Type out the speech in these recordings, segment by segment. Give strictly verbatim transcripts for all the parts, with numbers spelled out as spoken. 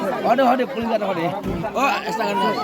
Hode, hode, police gari hode. Oh, esta gari.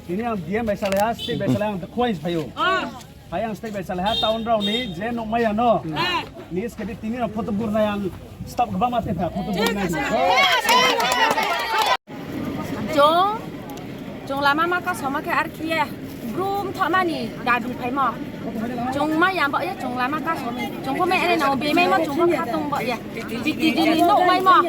Tini ang D M bai salai ha, state bai salai ang khuaing phaio. Hai ang state bai salai ha, town rao ni je nukmaya no. Ni skedi tini rao photo burnai ang stop kbangma tei photo burnai. Chwng, chwng lama ma kasoma khe ar khiye brum thokmani dabi phaimo. Chwng ma ya bo ye chwng lama kasomi. Chwng kho me ere no bemai mo chwng kho khatung bo ye. Biti jini nukmai mo.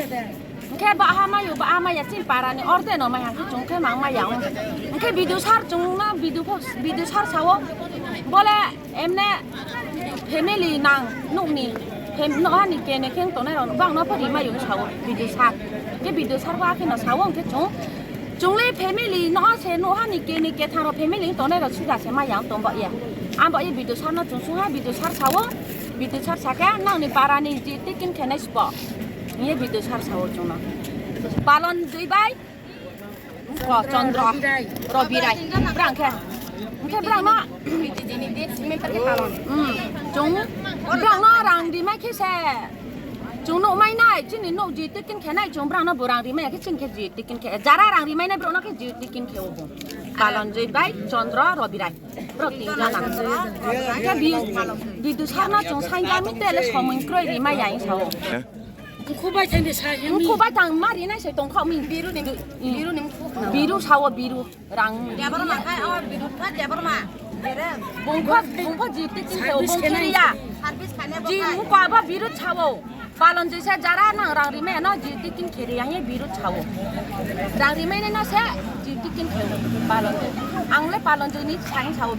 Hwnkhe ba ha mayo, ba ha maya chini para ni orde no mai hwnkhe chwng khe mang maya. Hwnkhe video sar chwng na video pho, video sar sao. Bole emne family nang nukni fam-, no hani kene kheng tongnai rok bang no pho ri mayo sao video sar. Hwnkhe video sar ba khe no sao hwnkhe chwng. Chwngli family no se no hani kene kethang rok family tongnai rok sida se maya tong ba ya. Ang ba ye video sar no chwng sung ha video sar sao. Video sar sakhe nangni para ni je tikin khenai spo. Ye video sar sao chwngno. Palon joi bai. Ko Chandra, Robi Rai. Brang khe. Hwnkhe brang no. Hmm. Chwng brang no rang di mai khe se. Chwng nuk mai nai, chini nuk ji tikin khe nai, chwng brang no bo rang ri mai khe chini khe ji tikin khe. Jara rang ri mai nai brok no khe ji tikin khe obo. Palon joi bai Chandra, Robi Rai. Brok tin jana. Khe bi-, bidu sarno chwng sainjami tele somoi kroi ri mai ya sao. Mkhubai thangde sa yang. Mkhubai thang ma ri nai se tong kha mi. Biru ni, biru ni mkhu. Biru sao biru rang. Debar ma khai, oh, biru kha, debar ma. Bungkha, bungkha ji tikin sao, bungkha ya. Service khane ji mkhu aba biru sao. Palon joi se jara nang rang rimai no ji tikin kheri yang ye biru sao. Rang rimai no se ji tikin kheri palon joi. Ang le palon joi ni sang sao.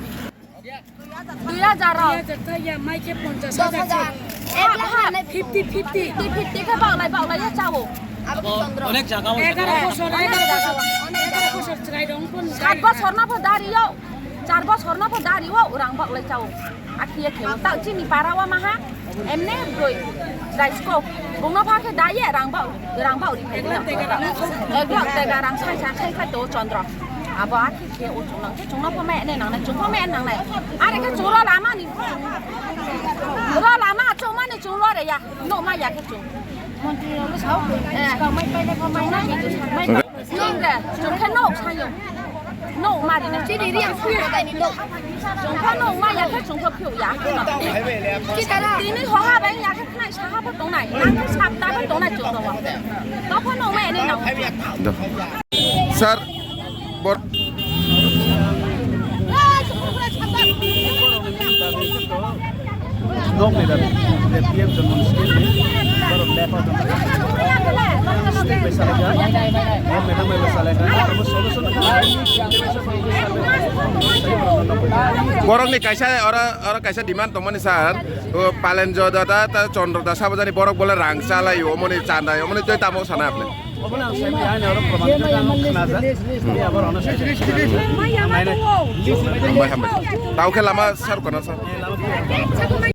Dui hajar rok. Dui hajar ta ya, mai khe ponchash hajar se. Ek lakh ha, ha. Fifty, fifty. Fifty, fifty khe baklai, baklai ya chao. Onek jaga o. Egaroh bosor, egaroh bosor, egaroh bosor chwrai rong pon. Sat bosor no pho dari yo. Char bosor no pho dari o, rang baklai chao. Akhiya kheo. Ta chini para wa maha. Emne broi. Raisko. Bungno pha khe daye rang bak, rang bak ri phai. Ek lakh tega rang sai sa sai khai to Chandra. Abo akhi khe o chwng nang khe chwngno pho me ne nang nai, chwng pho me nang nai. Are khe chwng ro lama ni. Ro lama chwng mani chwng ro re ya. No ma ya khe chwng. Montri ro sao. Eh. Mai pai le pho mai nai. Mai Chwng de, chwng khe nok sayo. Nok mari na. Chini riang sung ko dai ni nok. Chwng khe nok ma ya khe chwng khe phiyok ya khe no. Tini hoha bai ya khe khnai saha bo tongnai. Nang khe sapta bo tongnai chwng ro. To pho nok ma ene no. Sir, bor- Nok ni dabi, P M Janman scheme ni, borok lepa tong. Scheme bai salai kha, nok ni dabi bai salai kha, abo solution kha. Borok ni kaisa oro, oro kaisa demand tongmani sir, o Palenjo dada ta Chandra da sabajani borok bole rang chalai o moni chandai o moni tei tamo sana apni. Obo ang sai maya ani oro proman khe ang khna jak. Ni abar ono sai. Hambai, hambai. Tao khe lama sar kono sar.